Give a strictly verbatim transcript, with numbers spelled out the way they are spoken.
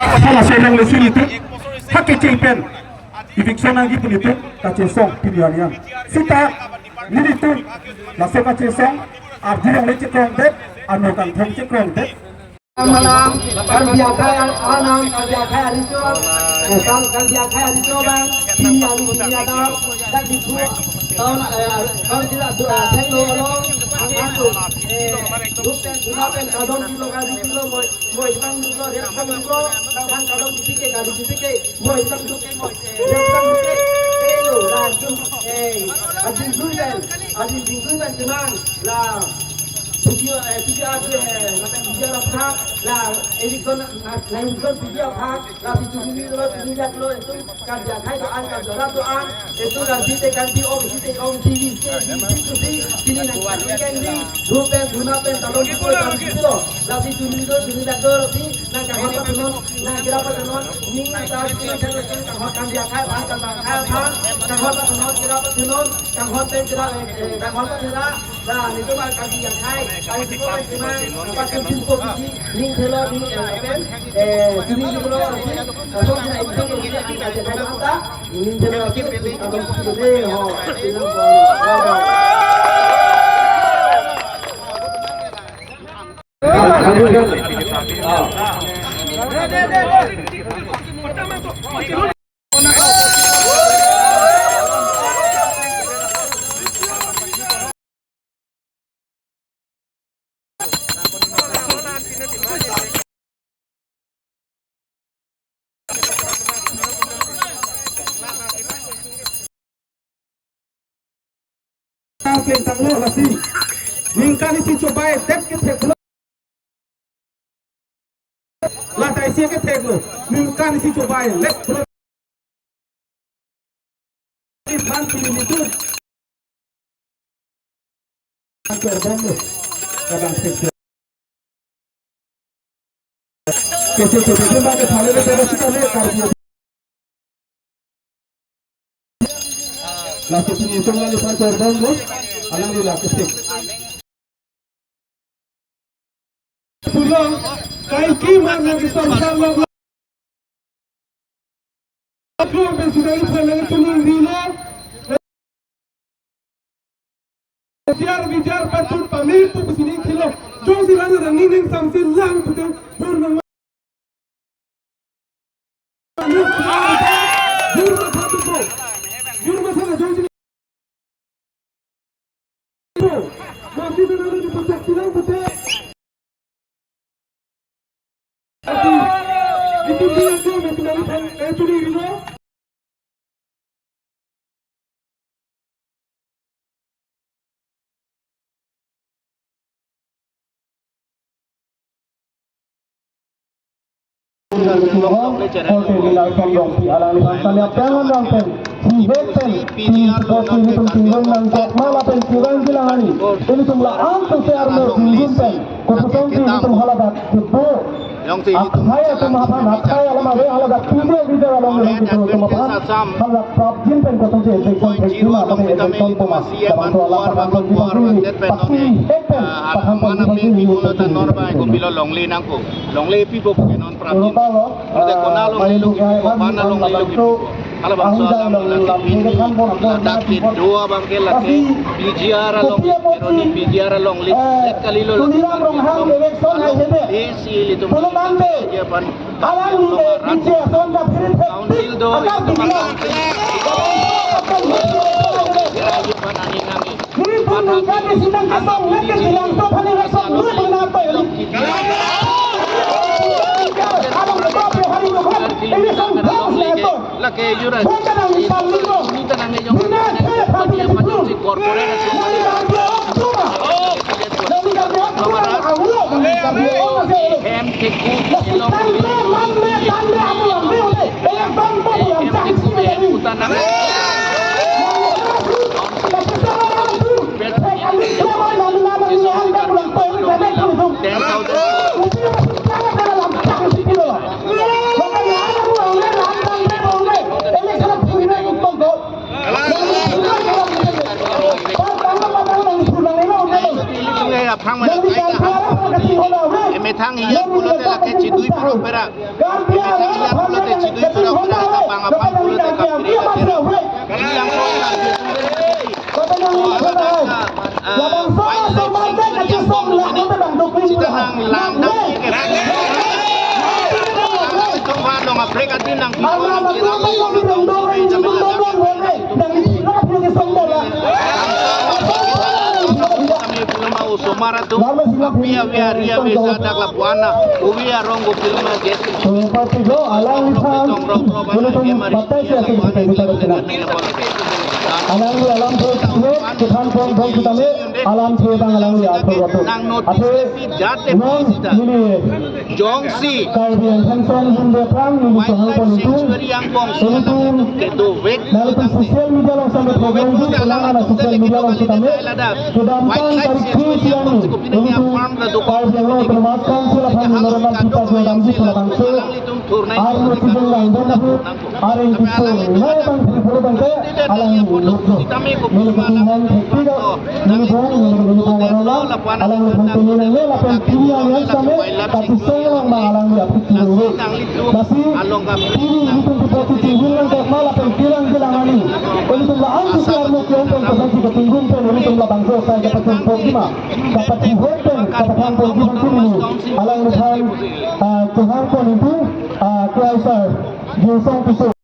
Hala selong lesi nelitum, ha keche pen eviction nangji pu nelitum kachesong pini arni an. Seta nelitum laso kachesong arjulong le chekrongdet, ano kangthong chekrongdet. Malam, Karbi akhai anam, Karbi akhai ariso, eh, Kar-, Karbi akhai ariso abang, pini alu pini adap, dak di bu, taun, eh, taun tidak du, eh, thenglo along, ang atu, eh, duk pen, duna pen, kadon kilo, kadi kilo, moi, moi bang duklo, rep bang duklo, kadon kadon dipike, kadi dipike, moi bang duk, moi, eh, rep bang duk, eh, pelo, langsung, eh, adin dun pen, adin dun pen kemang, la, video, eh, video, eh, lapen video aphak, la, eviction, la, la eviction video aphak, la, video, video, video, video, itu, Karbi akhai do-an, Karbi arat do-an, itu, la, video, kan, video, oh, video, oh, T V, T V, T V, pini nang, kan, kan, di, duk pen, duna pen, talon, video, kan, video, la, video, video, video, video, di, nang, kahon, pathenon, nang, kira, pathenon, ning, nang, ta, video, video, video, kahon, Karbi akhai, bang, Karbi akhai, bang, kahon, pathenon, kira, pathenon, kahon, pen, kira, eh, eh, kahon, pathera, Nah, nelitum Karbi akhai, ai diko kan cuma, apa kan info biji, ning thelo ni, eh, apa, eh, ini dulu lagi, eh, so kita itu lagi, ada, ada, ada, ning thelo lagi, atau seperti itu, oh, ini, oh, oh. Tanglo lasi. Ningkan isi chobai det ketheklo. Latai si ketheklo. Ningkan isi chobai let. Phan pini nelitum. Ator bomlo. Kadang kethek. Kethek kethek kethek kethek kethek kethek. Laso pini nelitum lagi phan ator bomlo. Alangli la kethek. Pulang, kaiki mana kita besar log. Aku ambil sudah itu lagi tuning rilo. Biar biar patut pamit tu kesini kilo. Jong si lana dan nining samsi lang tu tu. Jur nang. Jur nang satu tu. Jur nang sana jong si. Masih berada di puncak pinang putih. Itu dia tu, masih dari pan, eh, curi dulu. Oke, di langsung dong, di alang di langsung ya, jangan dong, pen. Si het pen, si seperti itu tinggal nang kok malah pen kurang bilang hari. Ini jumlah antu searlo tinggal pen. Keputong di itu halabat, kebo. Akhai atum aphan, akhai alam ave halabat, video video alam yang itu atum aphan. Halabat prapjin pen kotong je, election pen cuma, tapi election poma. Kapan tu alam akan pen kita ini, pasti het pen, paham pen kita ini, pasti het pen. Longle pipo pu ke non prapjin. Urutalo, Orde kona longle lo kipu, bana longle lo kipu. Halabangso alam lasi pini, ladak kedo abang ke lake, P G R along, Eroni P G R along, li, let kalilo, Tuliram Ronghang election hai hede. Isi ilitum, Pulumande. Dia pan. Alang ni de, P G R son ka phirit hektik. Council do, akar itu dibilang. Dia pan angin angin. Ini pun nungkan di sidang kesong, nungkan di langso phani langsung, lu pernah apa ya? Abang ketua hari itu kan, ini sang bos na itu. Lake jura. Bukan yang hitam itu. Ini tanah mejong. Bina saya pasti itu. Corporate. Nanti kan dia orang tua. Nanti kan dia orang tua. Awal, nanti kan dia orang tua. Hem keku. Masih tangga, mame, tangga, aku yang dia. Emethang hiya pulote lake chidui puro pera. Iya, pulote chidui pura pura ta bang aphan pulote kapri kapri. Ini yang soal harga itu. Wildlife sanctuary yang bom ini. Sita nang lang dam ke. Song ba long aprek adin nang. Kami pulang mau somar atum. Api api hari api sadak lapuan na. Uwi arong go film na jet. So, patigo, alangliphan, ilitum batai si asing kita kita kita. Alangli alam pho, kethan pon pon kita me, alam pho bang alangli atur atur. Ate, non, neli, Jongsi Karbi Anglong Song Bun Bepang, neli Chauhan Pon itu, ilitum, lalu tu social media along sampai program itu, penang ana social media along kita me, kedamtang tarik tujuh siang ni, ilitum, Karbi Anglong Autonomous Council aphan memorandum kita kedam di penang Arlo kijeng lang dong nahu, areng kisung, nai bang puri puri bang ke, alang luklo. Neli ketinggan ketiga, neli bong, neli bong neli bong arlo lang, alang luklo tinggi lang le, lapen T V yang yang same, kachiseng lang bang alang di apik kijeng le. Lasi, T V ilitum pupo kicing lang ke, ma lapen kilang kilang ani. Ilitum la ang kusi arlo kiong pon kesan si ketinggun pon, ilitum labangso sai kapachun pon kima, kapachun pon, kapachun pon kima kini. Alangliphan, ah, Chauhan Pon itu, ah, K I sir, Jinsong Tisso.